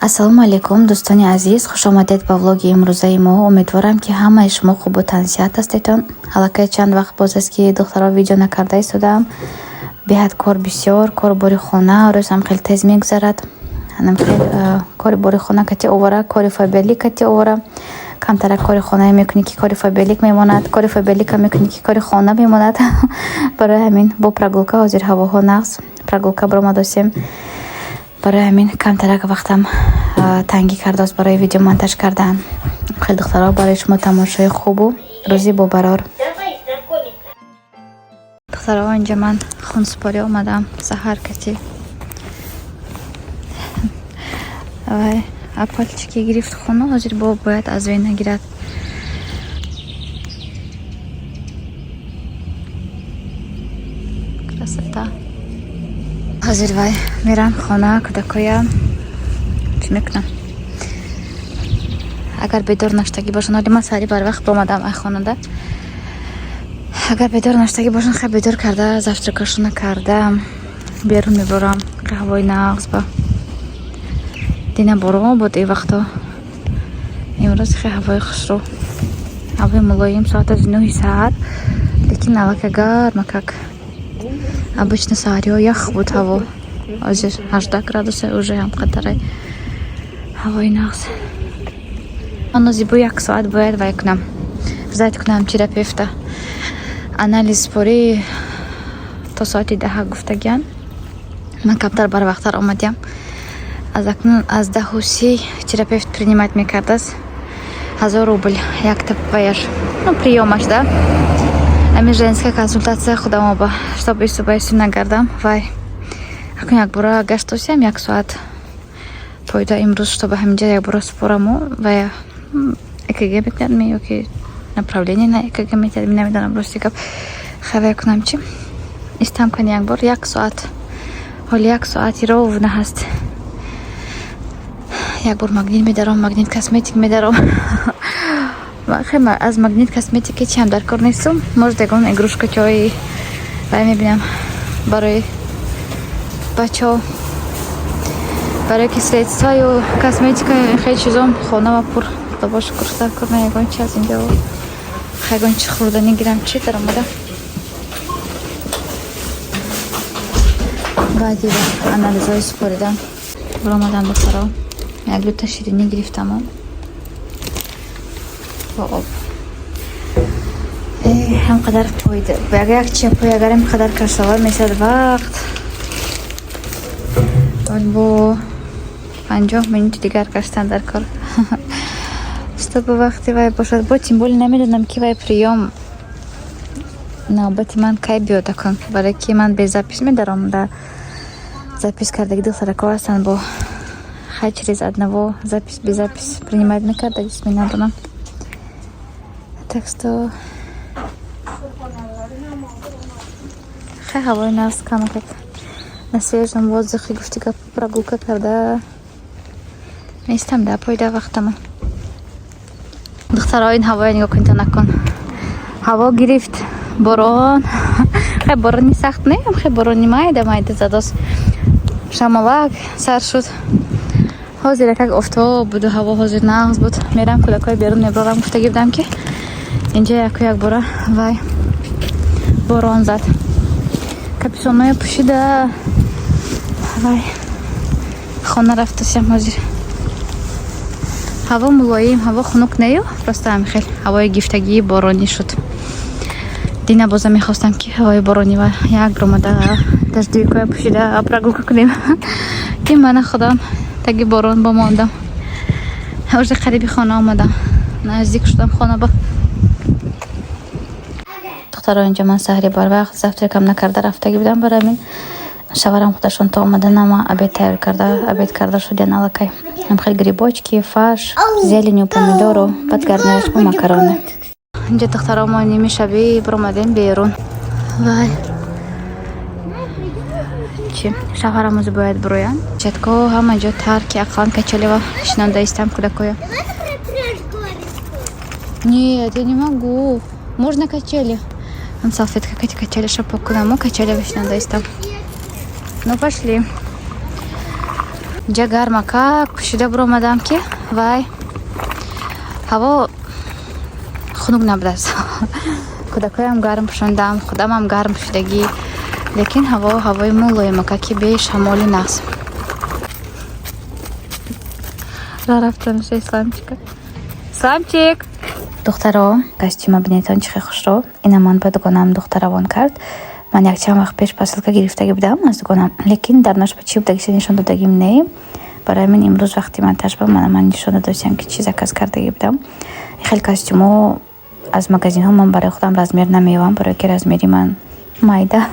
Ассалому алайкум, дӯстони азиз, хушомадед ба влоги имрӯзаи мо. Умедворам, ки ҳамаи шумо хубу тансиҳат ҳастедон. Аллакай чанд вақт боз аст, ки, духтаро, видео накарда истодаам. Беҳад кор бисёр, кору бори хона, рӯзам хеле тез мегузарад. Хел кори бори хона кати овора, кори Фаберлик кати овора. Камтарак кори хонае мекунӣ, ки кори Фаберлик мемонад, кори Фаберлика мекунӣ, ки кори хона мемонад. Барои ҳамин бо прогулка, ҳозир ҳавоҳо нағз, прогулка баромадосем. Барои ҳамин камтарак вақтам тангӣ кардааст барои видео монтаж кардан. Хеле, духтаро, барои шумо тамошои хубу рӯзи бобарор. Духтаро, инҷа ман хунсупорӣ омадам саҳар кати. Вай апальчики гирифт хуну, ҳозир бо бояд аз вена гирад. Красота. Ҳозир вай мерам хона, кӯдакоям чӣ мекунам? Агар бедор наштагӣ бошанд, ҳоли ман саҳари барвақт омадам ай хонада. Агар бедор наштагӣ бошанд, хай бедор карда, завтракашона карда, берун мебарам. Ҳавои нағз ба. Дина борон буд ин вақто. Имрӯз хе ҳавои хушрӯ. Ҳавои мулоим, соат аз 9 саҳар, лекин аллакай гармакак. Обычно саҳариҳо ях буд ҳаво. Ҳозир 18 градуса уже ҳам қадарай ҳавои нағз. Ҳанӯзи бо як соат бояд вай кунам. Ждать кунам терапевта. Анализ спорӣ то соати 10 гуфтагиан. Ман камтар барвақттар омадям. Аз акнун аз 10:30 терапевт принимать мекардааст. 1000 рубл якта ваяш. Ну, приёмаш, да. Ами женская консультация худам оба, чтобы исту ба исту нагардам. Вай. Акун якбора гаштосиям як соат пойда имрӯз, чтобы ҳаминҷа якбора спораму вая ЭКГ метиҳад ми ёки направление на ЭКГ метиҳад ми, намедонам, рости гап. Хай, кунам чӣ? Истам кани якбор як соат. Ҳоли як соати ровно ҳаст. Якбор Магнит медаром, Магнит Косметик медаром. Аз Магнит Косметики чиам дар кор нестум. Может, ягон игрушка чои вай мебинам барои бачаҳо. Барои ки средствою косметика, хеле чизом хонама пур. Худо шукр, дар кор на ягон чи аз инҷо. Ягон чи хӯрданӣ гирам, чи даромада. Баъди анализҳои супоридан баромадам, духтаро. Як дута ширинӣ гирифтаму бо об. Ҳамқадар як чи пой агар ҳамқадар кашова мешавад вақт. Бо 50 минути дигар гаштан дар кор. Чтобы вақти вай бошад. Бо тем более намедонам, ки вай приём навбати ман кай биёд акун. Барои ки ман без запись медаром, да запись кардаги духтарако ҳастанд, бо хай через одного запись без запись принимать мекарда, исми надонам. Так что хай, ҳавои нағз, камакак на свежем воздухе, гуфти гап, прогулка карда местам да пойда вақтама. Духтаро, ин ҳавоя нигоҳ кунед, накун. Ҳаво гирифт, борон. Хай, борони сахт не, хай борони майда майда задос. Шамолак сар шуд. Ҳозир якак офтоб буду, ҳаво ҳозир нағз буд. Мерам, кӯдакҳои берун мебарорам гуфтагӣ будам, ки инҷа яку якбора вай борон зад. Капюшонҳоя пӯшида вай хона рафтасям ҳозир. Ҳаво мулоим, ҳаво хунук нею, просто ҳами хел ҳавои гифтагии боронӣ шуд. Дина боза мехостам, ки ҳавои боронӣ ва як ромада дождевикоя пӯшида прогулка кунем, ки мана худам таги борон бомондам. Уже қариби хона омадам, наздик шудам хона ба. Духтаро, инҷа ман саҳари барвақт завтракам накарда рафтагӣ будам, барои ҳамин шаварам худашон то омаданама обед тайёр карда, обед карда шудян аллакай. Хел грибочки, фарш, зеленью, помидору, баъд гарнираш бо макароны. Инҷа, духтаро, мо ними шабӣ биромадем берун. Вай чи шавҳарам озу бояд бироянд. Чатко ҳама ҷо тар, ки ақаллан качелева шинонда истам кӯдакоя. Нет, я не могу. Можно качели. Ам салфетка кати качели пок кунаму качелева шинонда истам. Ну, пошли. Инҷа гармакак пӯшида биромадам, ки вай ҳаво хунук набудааст. Кӯдакҳоям гарм пӯшондам, худамам гарм пӯшидагӣ, лекин ҳаво ҳавои мулоимака, ки бешамоли нағз. Рафтанаша Исламчика. Исламчик, духтаро, костюма бинетон, чӣ хел хушро. Ина ман ба дугонаам духта равон кард. Ман якчанд вақт пеш посылка гирифтагӣ будам аз дугонам, лекин дар наш ба чӣ будагиша нишон додагим не. Барои ҳамин имрӯз вақти монтаж ба ман нишон додастам, ки чӣ заказ кардагӣ будам. Хеле костюмҳо аз магазинҳо ман барои худам размер намеёвам, барое ки размери ман майда.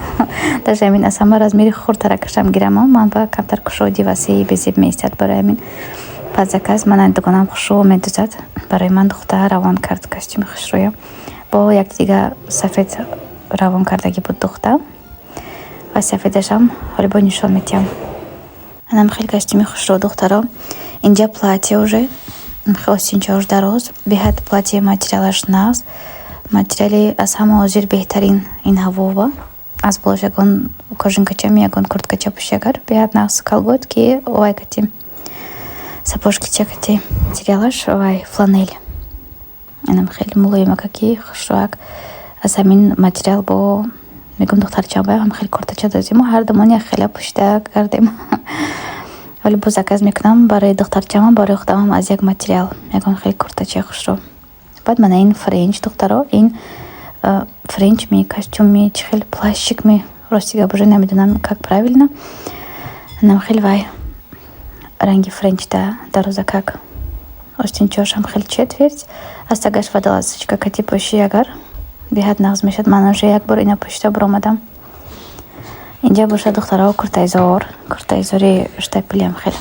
Даже ҳамин аз ҳама размери хурдтаракашам гирам, ман ба камтар кушоди васеи безеб меистад. Барои ҳамин под заказ ман дугонам хушрӯ медӯзад, барои ман духта равон кард костюми хушрӯя. Бо якди дига сафед равон кардагӣ буд духта ва сафедашам ҳоли бо нишон медиҳам. Анам хеле костюми хушрӯ, духтаро. Инҷа платье, уже остинчаош дароз, беҳад платье, материалаш нағз, материали аз ҳама ҳозир беҳтарин ин ҳавова. Аз болош ягон кожанкачами, ягон курткача пӯши агар, беҳад нағз. Колготки вай кати, сапожкича кати. Материалаш вай фланель, инам хеле мулоимакаки хушрӯак. Аз ҳамин материал бо мегӯм духтарчам баям хеле куртача дозему, ҳар думон як хела пӯшида кардем. Вале боз заказ мекунам барои духтарчамам, барои худамам аз як материал ягон хеле куртачаи хушрӯ. Баъд мана ин френч, духтаро, ин френч ми, костюм ми, чӣ хел плащик ми, рости гап, уже намедонам, как правильно. Анам хеле вай ранги френчда, дарозакак, остинчаошам хеле четверть, аз тагаш водолазочка кати пӯши агар, беҳад нағз мешавад. Ман уже як бор ина пӯшида биромадам. Инҷа бошад, духтаро, куртайзор, куртайзори штапелям, хеле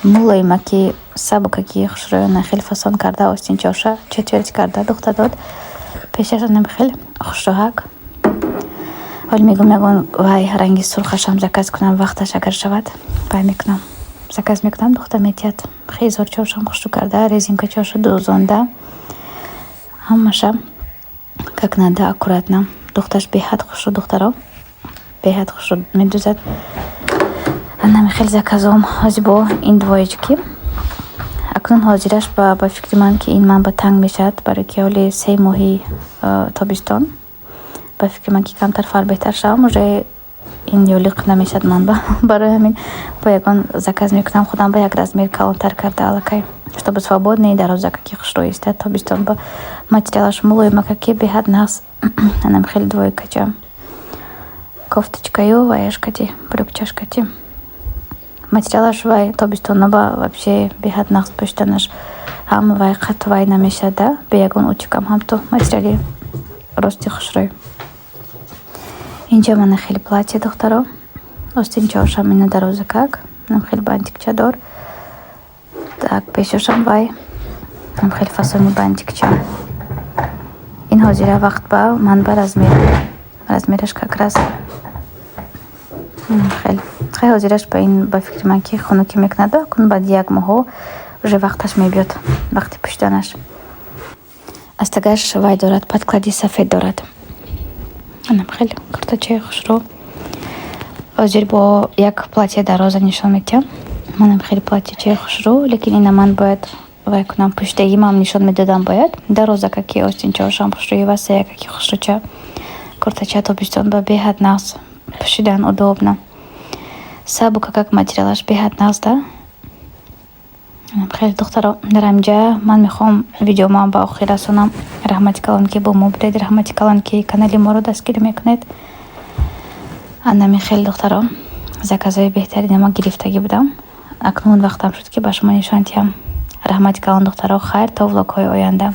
мулоимаки, сабукаки, хушрӯёна, хеле фасон карда, остинчаоша четверть карда духта дод. Пешаш анам хеле хушрӯҳак. Ҳоли мегӯм, ягон вай ранги сурхашам заказ кунам, вақташ агар шавад, вай мекунам, заказ мекунам, духта метиҳад. Хезорчаошам хушрӯ карда, резинкачаоша дӯзонда, ҳамаша как надо, аккуратно. Духташ беҳад хушрӯ, духтаро, беҳад хушрӯ медӯзад. Анами хеле заказом ҳозир бо ин двоечки. Акнун ҳозираш ба фикри ман, ки ин ман ба танг мешавад, барои ки ҳоли 3 моҳи тобистон, ба фикри ман, ки камтар фарбеҳтар шавам, уже ин ёлиқ намешавад ман ба. Барои ҳамин бо ягон заказ мекунам худам ба як размер калонтар карда аллакай, чтобы свободный, дарозакаки хушрӯ истад тобистон ба. Материалаш мулоимакаки, беҳад нағз. Анам хеле двойкача, кофточкаю ваяшкати, брюкчашкати. Материалаш вай тобистона ба вообще беҳад нағз пӯшиданаш, ҳам вай қат вай намешавад да, бе ягон утюгам, ҳам ту материали рости хушрӯй. Инҷа мана хеле платье, духтаро, остинчаошам ина дарозакак, нам хеле бантикча дор. Так, пешошам вай нам хеле фасони бантикча. Ин ҳозира вақт ба ман ба размераш как раз хеле хеле ҳозираш ба ин, ба фикри ман, ки хунукӣ мекунад. Акун баъди як моҳҳо уже вақташ мебиёд, вақти пӯшиданаш. Аз тагаш вай дорад, подклади сафед дорад. Анам хеле куртачаи хушрӯ. Ҳозир бо як платье дароза нишон медиҳам. Манам хеле платьечаи хушрӯ, лекин ина ман бояд вай кунам, пӯшидагимам нишон медодам бояд. Дарозакаки, остинчаошам хушрӯи, васеякаки, хушрӯча куртача, тобистон ба беҳад нағз пӯшидан, удобно, сабукакак, материалаш беҳад нағз да. Хеле, духтаро, дар ҳаминҷа ман мехоҳам видеомоам ба охир расонам. Раҳмати калон, ки бо мо будед, раҳмати калон, ки канали моро дастгирӣ мекунед. Анами хеле, духтаро, заказҳои беҳтарина ма гирифтагӣ будам, акнун вақтам шуд, ки ба шумо нишон диҳам. Раҳмати калон, духтаро, хайр, то влогҳои оянда.